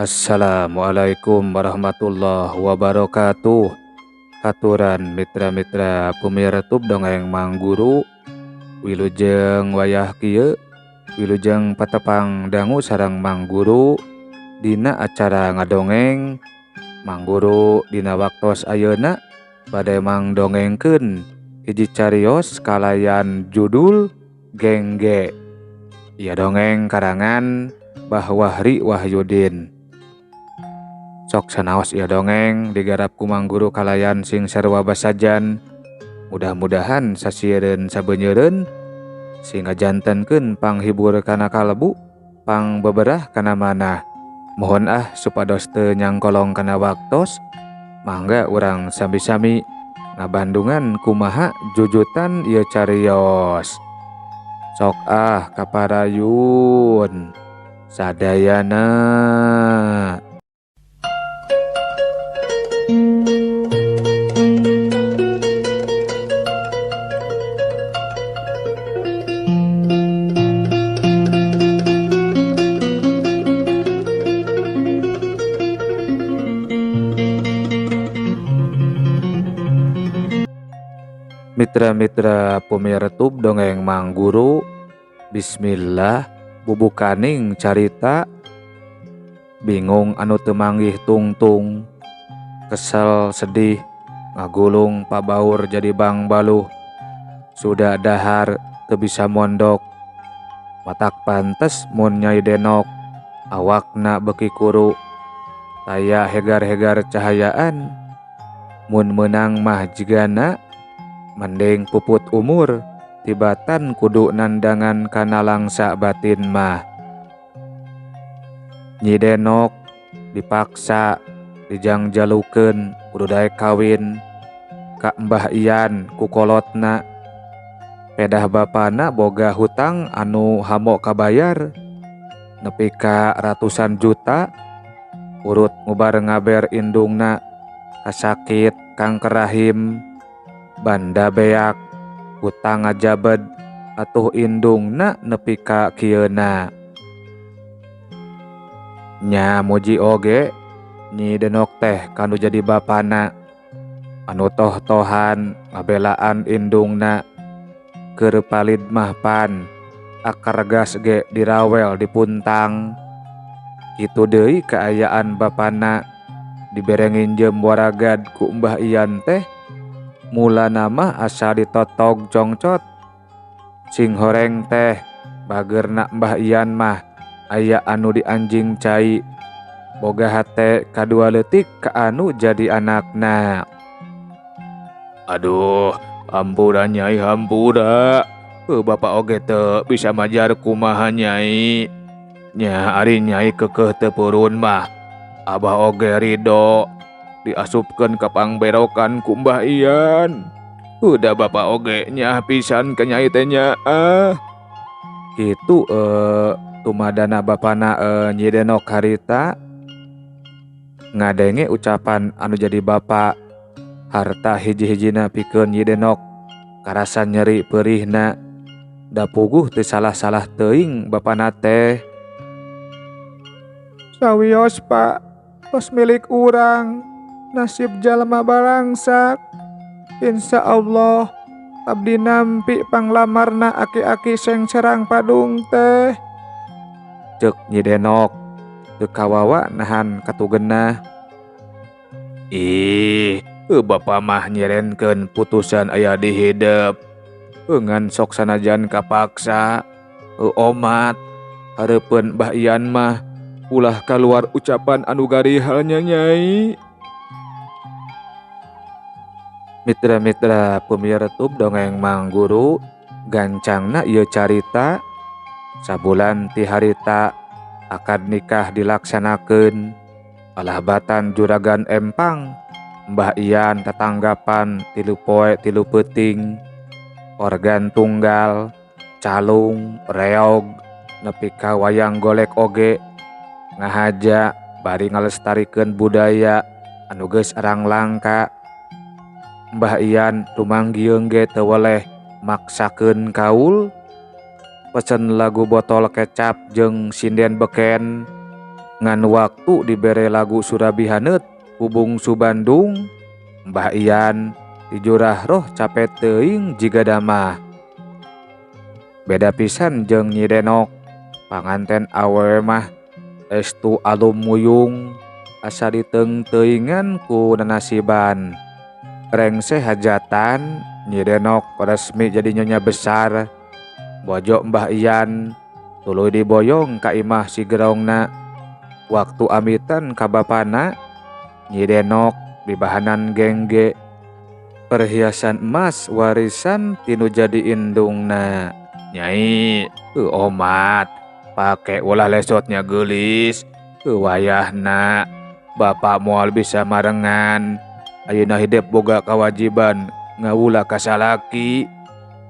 Assalamualaikum warahmatullahi wabarakatuh. Haturan mitra-mitra pumirtub dongeng Mang Guru, wilujeng wayah kieu, wilujeng patepang dangu sareng Mang Guru dina acara ngadongeng. Mang Guru dina waktos ayeuna bade mangdongengkeun hiji carios kalayan judul Gengge. Ieu dongeng karangan Bah Wahri Wahyudin. Sok sanaos ieu dongeng digarap ku Mang Guru kalayan sing sarua basajan. Mudah-mudahan sasiereun sabeunyereun sing ngajantenkeun panghibur kana kalbu, pangbeberah kana manah. Mohon ah supados teu nyangkolong kana waktos, mangga urang sami-sami ngabandungan kumaha jujutan ieu carios. Sok ah kaparayun sadayana. Mitra-mitra pumirtub dongeng Mang Guru, bismillah bubukaning carita. Bingung anu teu manggih tungtung, kesel sedih ngagulung pabaur jadi bangbaluh. Sudah dahar teu bisa mondok, matak pantes mun Nyai Denok awakna beuki kuru, taya hegar-hegar cahayaan. Mun meunang mah jigana mending puput umur tibatan kudu nandangan kana langsa batin mah. Nyi Denok dipaksa dijangjalukeun kudu daek kawin ka Mbah Ian ku kolotna. Pedah bapana boga hutang anu hamo kabayar nepi ka ratusan juta. Urut ngubar ngaber indungna kasakit kanker rahim, banda beak, hutang ngajabed atuh indungna nepi ka kieuna. Nya muji oge Nyi Denok teh kanu jadi bapana anu toh-tohan ngabelaan indungna. Keur palid mah pan akar gas ge dirawel dipuntang. Kitu deui kaayaan bapana dibere nginjem waragad ku Mbah Ian teh. Mulana mah asa ditotog congcot. Sing horeng teh bageurna Mbah Ian mah aya anu dianjing cai. Boga hate kadua leutik ka anu jadi anakna. Aduh, hampura Nyai, hampura. Heuh, bapa oge teu bisa majar kumaha Nyai. Nya ari Nyai keukeuh teu purun mah abah oge rido diasupkeun ka pangberokan ku Mbah Ian. Udah bapa oge nyaah pisan ka Nyai teh nyaah. Kitu tumadana bapana Nyi Denok harita ngadenge ucapan anu jadi bapa. Harta hiji-hijina pikeun Nyi Denok karasa nyeri peurihna. Da puguh teu salah-salah teuing bapana teh. Sawios Pak, tos milik urang, nasib jalma barangsak. Insya Allah abdi nampi panglamarna aki-aki seng serang padung teh. Ceuk Nyi Denok teu kawawa nahan katugenah. Ih, bapa mah nyerenkeun putusan aya di hidep. Ngan sok sanajan kapaksa, omat hareupeun Mbah Ian mah ulah kaluar ucapan anu garihalnya Nyai. Mitra-mitra pumirtub dongeng Mang Guru, gancangna ieu carita. Sabulan ti harita akad nikah dilaksanakeun. Alah batan juragan empang, Mbah Ian tetanggapan 3 poe 3 peuting. Organ tunggal, calung, reog, nepi ka wayang golek oge ngahaja bari ngalestarikeun budaya anu geus arang langka. Mbah Ian tumanggieung ge teu weleh maksakeun kaul. Pesen lagu botol kecap jeung sinden beken. Ngan waktu dibere lagu Surabi Haneut ku Bungsu Bandung, Mbah Ian dijurah roh cape teuing jiga damah. Beda pisan jeung Nyi Denok, panganten awewe mah estu alum muyung asa diteungteuingan ku nanasiban. Rengse hajatan Nyi Denok resmi jadi nyonya besar. Bojo Mbah Ian tuluy diboyong ka imah si gerongna. Waktu amitan ka bapana, Nyi Denok dibahanan gengge. Perhiasan emas warisan tinu jadi indungna. Nyai, omat, pake ulah lesotnya geulis, wayahna bapak moal bisa marengan. Ayeuna hidep boga kewajiban ngawula ka salaki.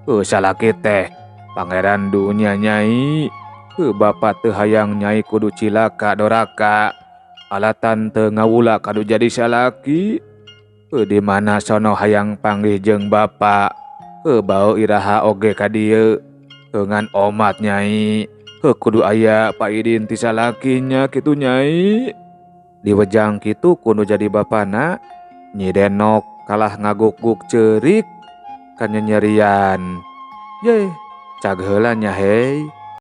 Salaki teh pangeran dunya nyai. Bapak teu hayang nyai kudu cilaka doraka. Alatan teu ngawula kadu jadi salaki. Di mana sono hayang panggih jeung bapak. Bau iraha oge ka dieu. Ngan omat nyai. Kudu aya paidin ti salakinya kitu nyai. Diwejang kitu kudu jadi bapana. Nyi Denok kalah ngaguk-guk ceurik kanyenyerian. Yeh, cag heula nya hei.